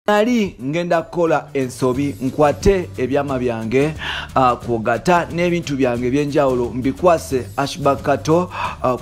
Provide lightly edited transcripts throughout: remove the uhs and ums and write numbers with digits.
Nali ngenda kukola ensobi nkwate ebyama byange kwogata n'ebintu byange ebyenjawulo mbikwase Ashburg Kato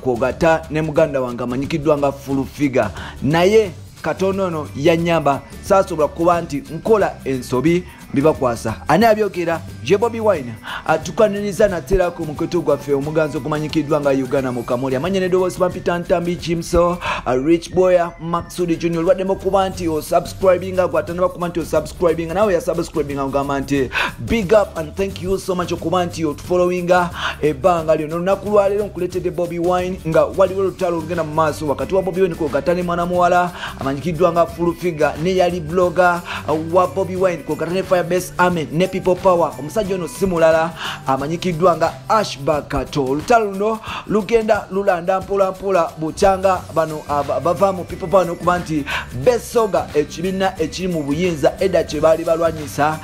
kwogata ne muganda wange amanyikiddwa nga Full Figure, naye katono ono yannyamba saasobola kuba nti nkola ensobi bibakwasa. Ani abyogera? Je Bobi Wine atukaniriza natera ku mukutu gwaffe omuganzi ogumanyikiddwa nga Uganda mu Kamuli, amanya n'eddoboozi bampita Ntambi Chimso, Rich Boy Maksudi Junior. Olwaddemu okuba nti osubscribinga, gw'atannaba kuba nti osubscribinga, nawe yasubscribinga ogamba nti big up and thank you so much okuba nti otufollowinga ebbanga lyonna. Olunaku lwaleero nkuleetedde Bobi Wine nga waliwo olutalo olugenda mu maaso wakati wa Bobi Wine kwogata ne mwana muwala amanyikiddwa nga Full Figure ne yali blogger wa Bobi Wine kwogata ne Firebase Army ne People Power. Omusajja ono si mulala amanyikiddwa nga Ashburg Kato. Olutalo luno lugenda lulanda mpola mpola bukyanga bano bava mu People Power n'okuba nti besoga ekibiina ekiri mu buyinza edda kye baali balwanyisa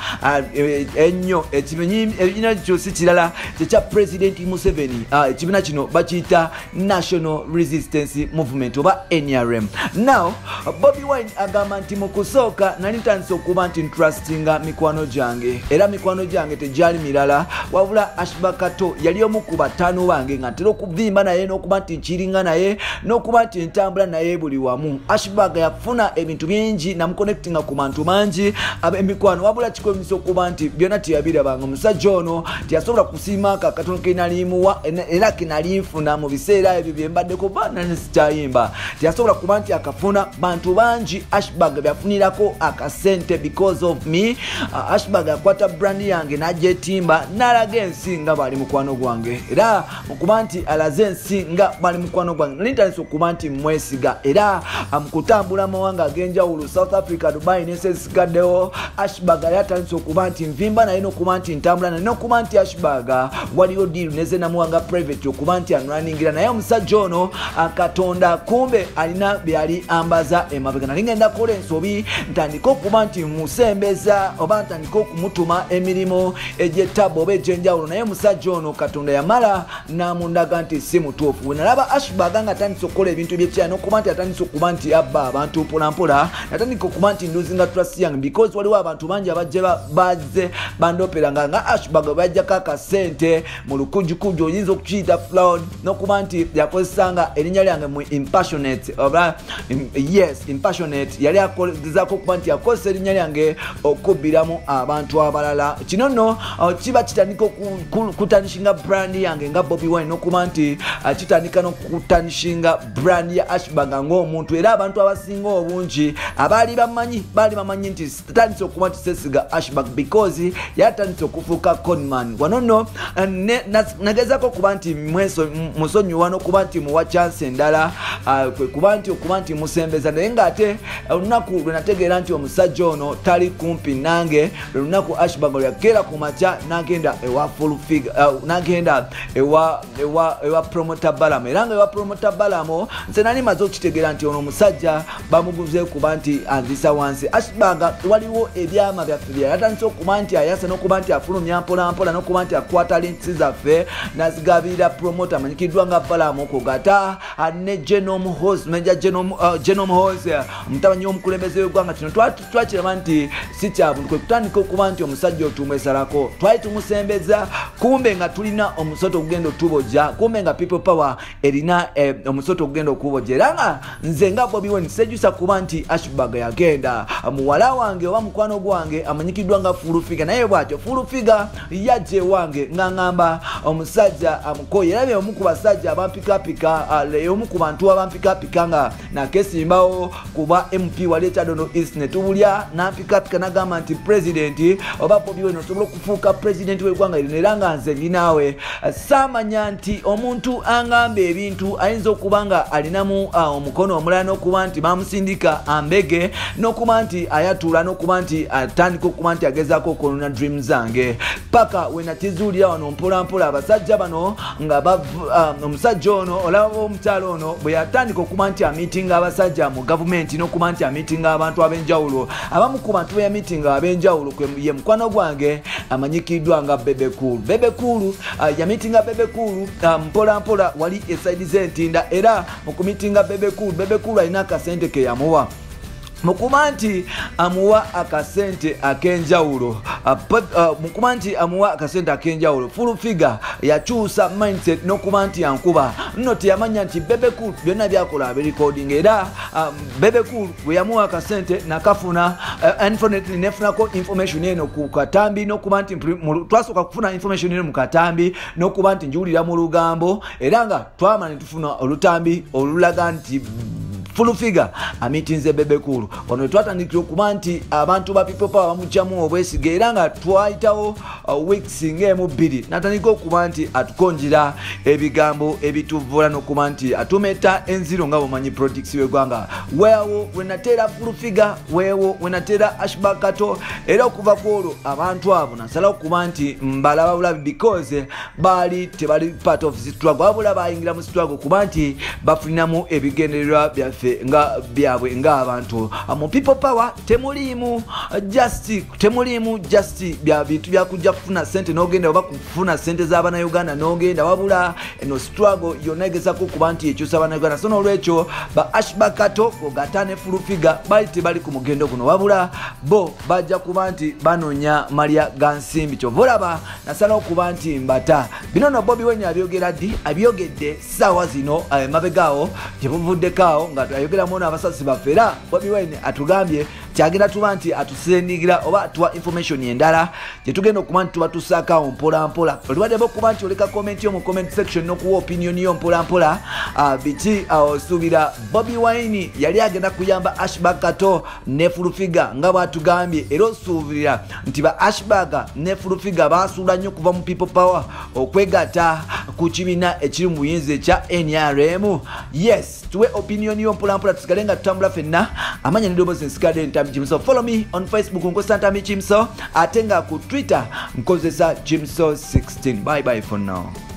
ennyo. Ekibiina kyo si kirala kyekya President Museveni. Ekibiina kino bakiyita National Resistance Movement oba NRM. Now Bobi Wine agamba nti mu kusooka nali ntandise okuba nti ntrustinga mikwano gyange, era mikwano gyange tegyali mirala wabula Ashburg Kato yali omu ku bataano bange nga ntera okuvimba naye n'okuba nti nkiringa naye n'okuba nti ntambula naye buli wamu. Ashburg yafuna ebintu bingi namuconnectinga ku bantu bangi ab'emikwano, wabula kikwemisa okuba nti byonna teyabirabanga. Omusajja ono teyasobola kusiima ako akatono ke nalimuwa era ke nali nfuna mu biseera ebyo bye mbaddeko baana sikyayimba, teyasobola kuba nti akafuna. Bantu bangi Ashburg byafunirako akasente because of me. Ashburg akwata brand yange n'agyetimba n'alaga ensi nga bali mukwano gwange, era mukuba nti alaze ensi nga bali mukwano gwange nali ntandise okuba nti mwesiga. Era mu kutambula amawanga ag'enjawulo South Africa, Dubai n'ensi ezisigaddewo, Ashburg yali atandise okuba nti nvimba naye n'okuba nti ntambula naye n'okuba nti Ashburg waliyo deal neze namuwanga private okuba nti anraningira naye. Omusajja ono Katonda kumbe alina byali ambaza emabega. Nali ngenda kukola ensobi ntandike okuba nti musembeza oba ntandike okumutuma emirimu egy'ettabu oba egy'enjawulo, naye omusajja ono Katonda yamala n'amundaga nti si mutuufu. Bwe nalaba Ashburg nga atandise okukola ebintu by'ekyaya n'okuba nti atandise okuba nti abba abantu mpolampola, natandika okuba nti ndozinga trust yange because waliwo abantu bangi abajje bazze bandoperanga nga Ashburg bajjako akasente mu lukujukuju, oyinza okukiyita fraud, n'okuba nti yakozesanga erinnya lyange mu impassionate oba yes impassionate, yali agezaako okuba nti yakozesa erinnya lyange okubbiramu abantu abalala. Kino nno kiba kitandika kutanishinga brand yange nga Bobi Wine n'okuba nti kitandika n'okutanishinga brand ya Ashburg ng'omuntu. Era abantu abasinga obungi abaali bamanyi baali bamanyi nti tandise okuba nti sesiga Ashburg because yatandise okufuuka conman. Wano nno nagezaako okuba nti musonyiwa n'okuba nti muwa chance endala, kwe kuba nti okuba nti musembeza, naye ng'ate olunaku lwe nategeera nti omusajja ono tali kumpi nange lwe lunaku Ashburg lwe yakeera ku makya n'agenda ewa Full Figure, n'agenda ewa Promoter Balamu. Era nga ewa Promoter Balamu nze nali maze okukitegeera nti ono omusajja bamuguze kuba nti anzisa wansi. Ashburg waliwo ebyama byaffe bye yatandise okuba nti ayasa n'okuba nti afulumya mpolampola n'okuba nti akwata links zaffe n'azigabirira promoter amanyikiddwa nga Balamu kugata ne General Muhoozi, Major General Muhoozi mutabani w'omukulembeze w'eggwanga. Kino twakiraba nti si kya buntu, kwe kutandika okuba nti omusajja otumwesalako twali tumusembeza, kumbe nga tulina omusoto ogugenda otubojja, kumbe nga People Power erina omusoto ogugenda okubojja. Era nga nze nga Bobi Wine sejjusa kuba nti Ashburg yagenda muwala wange oba mukwano gwange amanyikiddwa nga Full Figure, naye bw'atyo Full Figure yajja ewange nga ngamba omusajja amukoye. Era omu ku basajja abampikapika, omu ku bantu abampikapika nga nakesimbawo kuba MP wali Kyadondo East ne tubulya nampikapika n'agamba nti president oba Bobi Wine osobola okufuuka president w'eggwanga lino, era nga nze ndi naawe. Saamanya nti omuntu angamba ebintu ayinza okuba nga alinamu omukono omulala n'okuba nti bamusindika ambege n'okuba nti ayatula n'okuba nti atandika okuba nti agezaako okwonona dream zange, paka we nakizuulira wano mpola mpola abasajja bano nga omusajja ono olaba omukyalo ono bwe yatandika okuba nti amiitinga abasajja mu gavumenti n'okuba nti amiitinga abantu ab'enjawulo. Abamu ku bantu be yamiitinga ab'enjawulo ye mukwano gwange amanyikiddwa nga Bebe Cool. Bebe Cool yamiitinga Bebe Cool mpola mpola wali esayidi z'entinda, era mu kumiitinga Bebe Cool, Bebe Cool alina akasente ke yamuwa. Mukuba nti amuwa akasente ak'enjawulo, mukuba nti amuwa akasente ak'enjawulo, Full Figure yakyusa mindset n'okuba nti yankuba nno. Teyamanya nti Bebe Cool byonna byakola abirecording. Era Bebe Cool bwe yamuwa akasente nakafuna, unfortunately nefunako information eno ku katambi, n'okuba nti twasooka kufuna information eno mu katambi n'okuba nti njiwulira mu lugambo, era nga twamala ne tufuna olutambi olulaga nti Full Figure amitinze Bebe Cool. Wano twatandikira okuba nti abantu ba People Power bamugyamu obwesige, era nga twayitawo weeks ng'emu bbiri natandika okuba nti atukonjera ebigambo ebituvula n'okuba nti atumeta enziro nga bwomanyi politics w'eggwanga. Weewo wenateera Full Figure, weewo wenateera Ashburg Kato, era okuva ku olwo abantu abo nasalawo okuba nti mbalaba bulabi, because baali tebali part of struggle, wabula bayingira mu struggle kuba nti bafuniramu ebigendererwa byaffe nga byabwe ng'abantu. Mu People Power temuliimu just, temuliimu just bya bintu byakujja kufuna sente n'ogenda, oba kufuna sente z'abannayuganda n'ogenda, wabula eno struggle yonna egezako okuba nti ekyusa abannayuganda. So n'olwekyo ba Ashburg Kato ogata ne Full Figure bali tebali ku mugendo guno, wabula bo bajja kuba nti banoonya malya ga nsimbi. Kyova olaba nasalawo okuba nti mbata. Bino no Bobi Wine abyogera ddi? Abyogedde ssaawa zino emabegaawo gye buvuddeko awo nga ayogeramu n'abasasi baffe. Era Bobi Wine atugambye kyagenda tuba nti atusendigira oba atuwa information endala gye tugenda okuba nti tuba tusaako awo mpola mpola. Olibaddemu okuba nti oleka comment yo mu comment section n'okuwa opinion yo mpola mpola. Biki osuubira Bobi Wine yali agenda kuyamba Ashburg Kato ne Full Figure nga bw'atugambye? Era osuubira nti ba Ashburg ne Full Figure basuula nnyo kuva mu People Power okwegatta ku kibiina ekiri mu buyinza ekya NRM? Yes, tuwe opinion yo mpola mpola, tusigale nga tutambula ffenna. Amanya n'eddoboozi nsigadde Ntambi Jimso. Follow me on Facebook, nkozesa Ntambi Jimso, ate nga ku Twitter nkozesa Jimso 16. Bye bye for now.